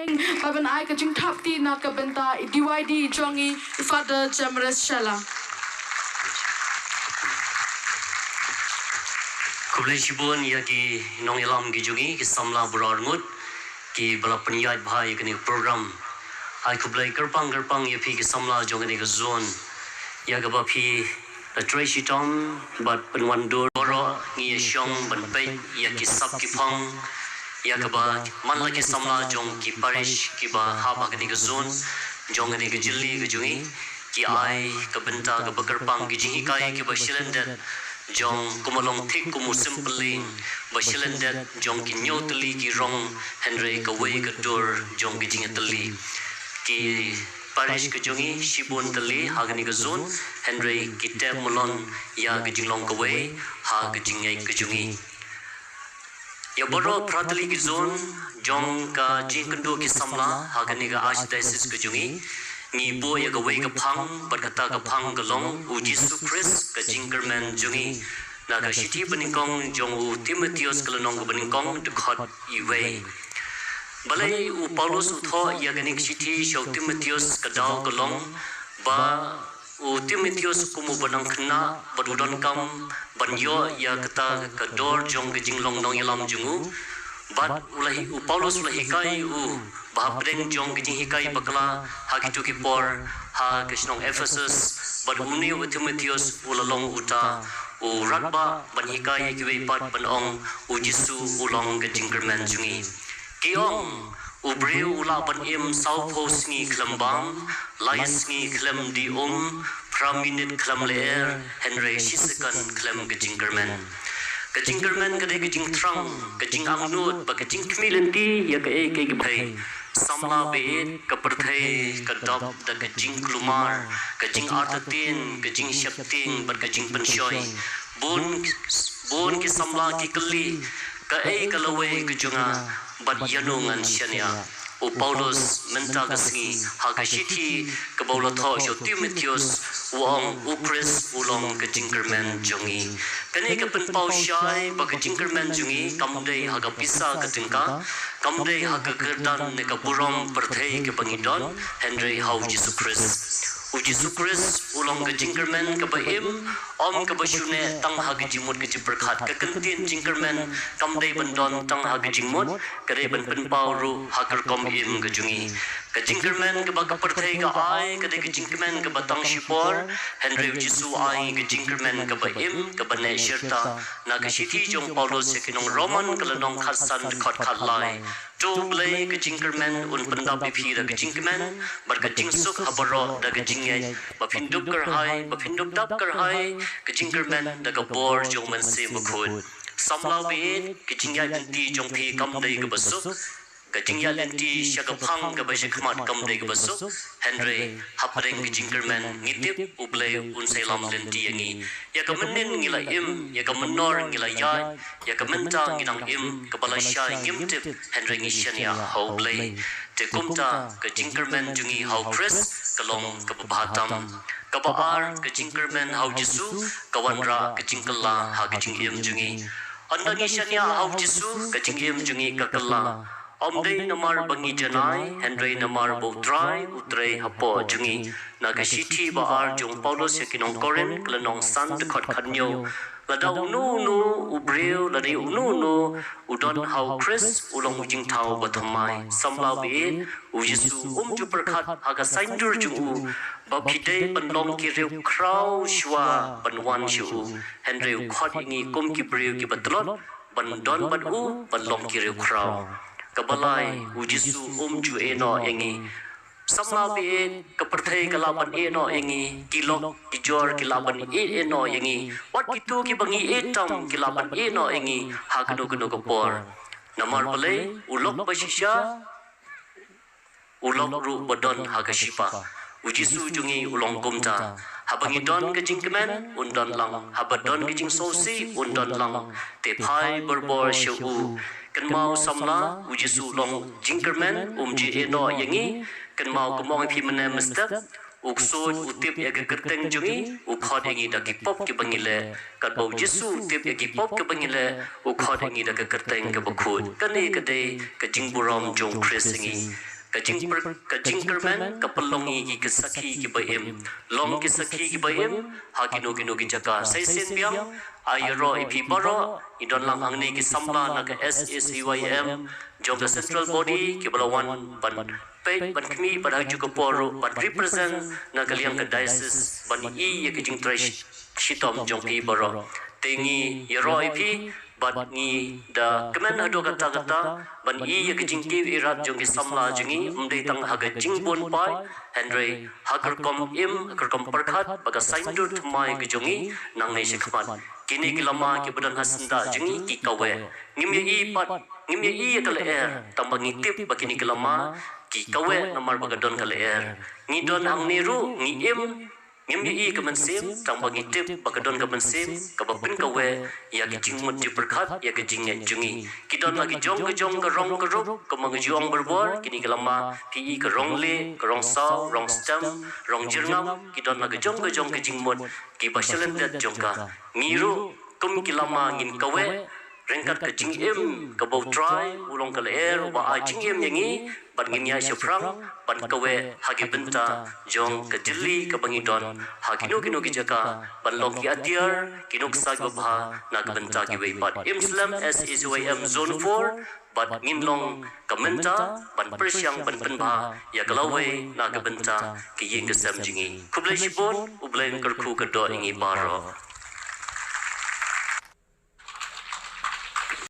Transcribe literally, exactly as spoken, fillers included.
Ba ban ai ka jingthap kti na ka bynta i D Y D jong i, i Father Jemrus Shylla. Khublei shibun ïa ki nongïalam ki jong i, ki samla baroh arngut ki ba la pynïaid bha ïa kane ka program. Ai khublei kyrpang kyrpang ïa phi ki samla jong kane ka zone, ïa kaba phi la trei shitom bad pynwandur. Baroh ngi ïa shong ban peit ïa ki sap ki phong, ïa kaba man la ki samla jong ki parish kiba hap ha kane ka zone jong kane ka jylla ka jong i, ki ai ka bynta kaba kyrpang, ki jinghikai kiba shlyndet jong, kum u long thik kum u symbol ba shlyndet jong ki hynñiew tylli ki rong, hynrei kawei ka dur jong ki jingïatylli. Ki parish ka jong i shibun tylli ha kane ka zone, hynrei ki tep mulon ïa ka jinglong kawei ha ka jingngeit ka jong i. Ïa baroh phra tylli ki zone jong ka jingkynduh ki samla ha kane ka Archdiocese ka jong i, ngi buh ïa kawei ka phang, bad kata ka phang ka long U Jisu Khrist ka jingkyrmen jong i. Na ka shithi banyngkong jong u Timotheus ka lynnong kaba nyngkong, dkhot iwei. Balei u Paulus u thoh ïa kane ka shithi sha u Timotheus? Ka daw ka long ba u Timotheus kum uba nang khynnah bad u donkam ban ïoh ïa kata ka dor jong ka jinglong nongïalam jong u. Bad u la hi-, u Paulus u la hikai ïa u ba hapdeng jong ka jinghikai bakla ha kito ki por ha ka shnong Ephesus, bad une u Timotheus u la long uta u rangbah ban hikai ïa kiwei pat ban ong, U Jisu u long ka jingkyrmen jong i. Ki ong, u briew u lah ban im sawphew sngi khlem bam, lai sngi khlem die um, phra minit khlem lyer, hynrei shi second khlem ka jingkyrmen. Ka jingkyrmen ka dei ka jingthrang, ka jingangnud, bad ka jingkhmih lynti ïa kaei kaei kaba phi. Samla baieit, ka pyrthei ka dap da ka jingkulmar, ka jingartatien, ka jingsheptieng, bad ka jingpynshoi. Bun, bun ki samla ki kylli, kaei ka lawei ka jong nga, bad ïano ngan shaniah. U Paulus mynta ka sngi ha ka shithi kaba u la thoh sha u Timotheus u ong, U Khrist u long ka jingkyrmen jong i. Kane ka pynpaw shai ba ka jingkyrmen jong i kam dei ha ka pisa ka tyngka, kam dei ha ka kyrdan ne ka burom pyrthei kaba ngi don, hynrei ha U Jisu Khrist. U Jisu Khrist u long ka jingkyrmen kaba im, ym kaba shu neh tang ha ka jingmut ka jingpyrkhat. Ka kyntien jingkyrmen kam dei ban don tang ha ka jingmut, ka dei ban pynpaw ruh ha ka rukom im ka jong i. Ka jingkyrmen kaba ka pyrthei ka ai ka dei ka jingkyrmen kaba tang shipor, hynrei U Jisu u ai ka jingkyrmen kaba im, kaba neh shirta. Na ka shithi jong u Paulus sha ki nong Roman ka lynnong khatsan, dkhot khatlai. To U Blei ka jingkyrmen un pyndap ïa phi da ka jingkmen bad ka jingsuk ha baroh da ka jingngeit, ba phin dup kyrhai, ba phin dup dap kyrhai ka jingkyrmen da ka bor jong U Mynsiem Bakhuid. Samla baieit, ka jingïaid lynti jong phi kam dei kaba suk. Ka jingïaid lynti sha ka phang kaba sha khmat kam dei kaba suk. Hynrei hapdeng ka jingkyrmen ngi tip U Blei un sa ïalam lynti ïa ngi. Ïa ka mynnin ngi la im, ïa ka mynnor ngi la ïaid, ïa ka mynta ngi nang im, kaba lashai ngim tip, hynrei ngi shaniah ha U Blei. Te kumta ka jingkyrmen jong ngi ha U Khrist ka long kaba bha tam. Kaba ar, ka jingkyrmen ha U Jisu ka wanrah ka jingkylla ha ka jingim jong ngi. Ynda ngi shaniah ha U Jisu, ka jingim jong ngi ka kylla. Ym dei namar ba ngi janai, hynrei namar ba U Trai u trei hapoh jong ngi. Na ka shithi ba ar jong u Paulus sha ki nong Korinth, ka lynnong san, dkhot khathynñiew. Lada uno uno u briew, lada uno uno u don ha U Khrist, u long u jingthaw bathymmai. Samla baieit, U Jisu um ju pyrkhat ha ka saiñdur jong u ba phi dei ban long ki riewkhraw shuwa ban wan sha u. Hynrei u khot ïa ngi kum ki briew kiba tlot ban don bad u, ban long ki riewkhraw. Kaba lai, U Jisu um ju ïehnoh ïa ngi. Samla baieit, ka pyrthei ka lah ban ïehnoh ïa ngi, ki lok ki jor ki lah ban ïehnoh ïa ngi, wat kito kiba ngi ïeit tam ki lah ban ïehnoh ïa ngi ha kano kano ka por. Namar balei? U lok ba shisha u lok ruh ba don ha ka shipa. U Jisu jong ngi u long kumta. Haba ngi don ka jingkmen, un don lang. Haba don ka jingsngewsih, un don lang. Te phai borbor sha u. Kynmaw samla, U Jisu u long jingkyrmen, um ju ïehnoh ïa ngi. Kynmaw kumno phi mynne mynstep. U ksuid u tip ïa ka kyrteng jong ngi, u khot ïa ngi da ki pop kiba ngi leh. Katba U Jisu u tip ïa ki pop kiba ngi leh, u khot ïa ngi da ka kyrteng kaba khuid. Kane ka dei ka jingburom jong U Khrist ïa ngi. ka jingpyr ka jingkyrmen ka pynlong ïa ki sakhi kiba im. Long ki sakhi kiba im ha kino kino ki jaka. Sa shisien biang, ai ïaroh ïa phi baroh, ngi don lang hangne ki samla na ka S A C Y M jong ka central body kiba la wan ban peit, ban khmih, ban ha kajuh ka por ruh ban represent na ka liang ka diocese ban ïohi ïa ka jingtrei shitom jong phi baroh. Te ngi ïaroh ïa phi bad ngi da kmen haduh katta katta ban ïohi ïa ka jingkiew ïarap jong ki samla jong ngi, ym dei tang ha ka jingbun paid, hynrei ha ka rukom im, ha ka rukom pyrkhat, ba ka saiñdur thymmai ka jong ngi nangne shakhmat. Kine ki lama kiba don ha syndah jong ngi ki kaweh. Ngim ïohi pat, ngim ïohi ïa ka lyer, tangba ngi tip ba kine ki lama ki kaweh namar ba ka don ka lyer. Ngi don hangne ruh ngi im, ngim ïohi ka mynsiem, tangba ngi tip ba ka don ka mynsiem kaba pynkaweh ïa ki jingmut jingpyrkhat, ïa ki jingngeit jong ngi. Ki don la ki jong ka jong ka rong ka rup, kumba nga ju ong barabor, kine ki lama phi i ka rong lieh, ka rong saw, rong stem, rong jyrngam, ki don la ka jong ka jong ka jingmut kiba shalyndet jong ka. Ngi ruh kum ki lama ngin kaweh ryngkat ka jingim kaba U Trai u long ka lyer uba ai jingim ïa ngi, bad ngin ïaid shaphrang ban kaweh ha ki bynta jong ka jylli kaba ngi don ha kino kino ki jaka, ban long ki atiar, ki nuksa kiba bha na ka bynta kiwei pat. Im slem, S A C Y M Zone four, bad ngin long ka mynta ban pyrshang ban pynbha ïa ka lawei na ka bynta ki ïing ki sem jong ngi. Khublei shibun, U Blei un kyrkhu kyrdoh ïa ngi baroh.